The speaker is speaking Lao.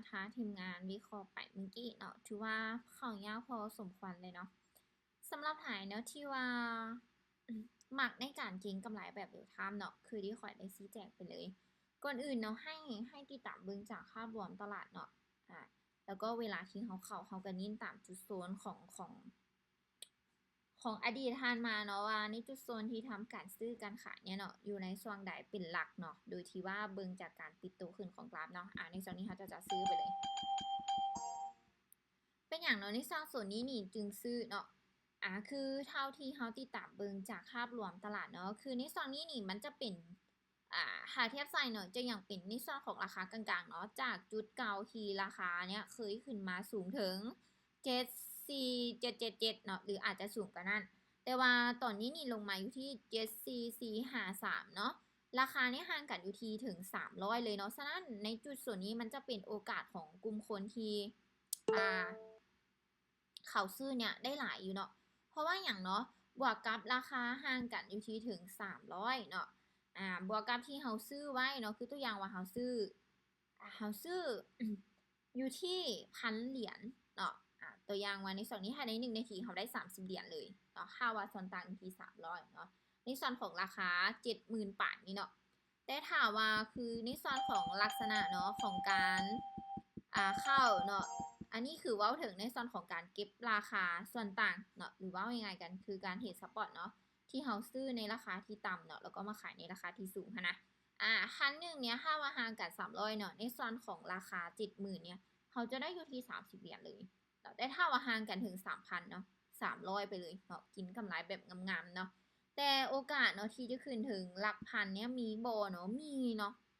ຖ້າທີມງານວິເຄາະໄປມື້ກີ້ເນາະ ຖືວ່າເຂົ້າຍາກພໍສົມຄວນເລີຍເນາະ. ສຳລັບໃຜເນາະທີ່ວ່າ ມັກໃນການເກັງກຳໄລແບບເຣວທາມເນາະ ຄືທີ່ຂ້ອຍໄດ້ຊີ້ແຈງໄປເລີຍ. ກ່ອນອື່ນເນາະ ໃຫ້ ໃຫ້ຕິດຕາມເບິ່ງຈາກພາບລວມຕະຫຼາດເນາະ ອາ ແລ້ວກໍເວລາທີ່ເຮົາເຂົ້າ ເຮົາກໍເນັ້ນຕາມຈຸດໂຊນຂອງ ຂອງ ຂອງອະດີດຜ່ານມາເນາະ ວ່າໃນຈຸດໂຊນທີ່ທຳການຊື້ການຂາຍເນຍເນາະ ຢູ່ໃນຊ່ວງໃດເປັນຫຼັກເນາະ ໂດຍທີ່ວ່າເບິ່ງຈາກການປິດໂຕຂຶ້ນຂອງກຣາຟເນາະ. ອາ ໃນຊ່ວງນີ້ເຮົາຈະ ຈະຊື້ໄປເລີຍ. ເປັນຫຍັງເນາະ ໃນຊ່ວງໂຊນນີ້ນີ້ຈຶ່ງຊື້ເນາະ? ອາ ຄືເທົ່າທີ່ເຮົາຕິດຕາມເບິ່ງຈາກພາບລວມຕະຫຼາດເນາະ ຄືໃນຊ່ວງນີ້ນີ້ມັນຈະເປັນ ອາ ຖ້າທຽບໃສ່ເນາະ ຈະຍັງເປັນໃນສ່ວນຂອງລາຄາກາງໆເນາະ ຈາກຈຸດເກົ່າທີ່ລາຄາເນຍເຄີຍຂຶ້ນມາສູງເຖິງເຈັດສີ່ເຈັດເຈັດເຈັດເນາະ ຫຼືອາດຈະສູງກວ່ານັ້ນ ແຕ່ວ່າຕອນນີ້ນີ້ລົງມາຢູ່ທີ່ເຈັດສີ່ສີ່ຫ້າສາມເນາະ ລາຄານີ້ຫ່າງກັນຢູ່ທີ່ເຖິງສາມຮ້ອຍເລີຍເນາະ. ສະນັ້ນໃນຈຸດໂຊນນີ້ມັນຈະເປັນໂອກາດຂອງກຸ່ມຄົນທີ່ ອາ ເຂົາຊື້ເນຍໄດ້ຫຼາຍຢູ່ເນາະ ເພາະວ່າຫຍັງເນາະ ບວກກັບລາຄາຫ່າງກັນຢູ່ທີ່ເຖິງສາມຮ້ອຍເນາະ ອາ ບວກກັບທີ່ເຮົາຊື້ໄວ້ເນາະ ຄືຕົວຢ່າງວ່າເຮົາຊື້ ອາ ເຮົາຊື້ຢູ່ທີ່ພັນຫຼຽນເນາະ ອາ ຕົວຢ່າງວ່າໃນຊ່ວງນີ້ ຖ້າໃນໜຶ່ງນາທີເຮົາໄດ້ສາມສິບຫຼຽນເລີຍເນາະ ຖ້າວ່າສ່ວນຕ່າງຢູ່ທີ່ສາມຮ້ອຍເນາະ ໃນສ່ວນຂອງລາຄາເຈັດໝື່ນປາຍນີ້ເນາະ. ແຕ່ຖ້າວ່າຄືໃນສ່ວນຂອງລັກສະນະເນາະ ຂອງການ ອາ ເຂົ້າເນາະ ອັນນີ້ຄືເວົ້າເຖິງໃນສ່ວນຂອງການເກັບລາຄາສ່ວນຕ່າງເນາະ ຫຼືເວົ້າງ່າຍໆກັນຄືການເທຣດສະປອດເນາະ ທີ່ເຮົາຊື້ໃນລາຄາທີ່ຕ່ຳເນາະ ແລ້ວກໍມາຂາຍໃນລາຄາທີ່ສູງຫັ້ນນະ. ອາ ພັນໜຶ່ງເນຍ ຖ້າວ່າຫ່າງກັນສາມຮ້ອຍເນາະ ໃນສ່ວນຂອງລາຄາເຈັດໝື່ນເນຍ ເຮົາຈະໄດ້ຢູ່ທີ່ສາມສິບຫຼຽນເລີຍເນາະ ແຕ່ຖ້າວ່າຫ່າງກັນເຖິງສາມພັນເນາະ ສາມຮ້ອຍໄປເລີຍເນາະ ກິນກຳໄລແບບງາມໆເນາະ. ແຕ່ໂອກາດເນາະ ທີ່ຈະຂຶ້ນເຖິງຫຼັກພັນເນຍ ມີບໍ່ເນາະ? ມີເນາະ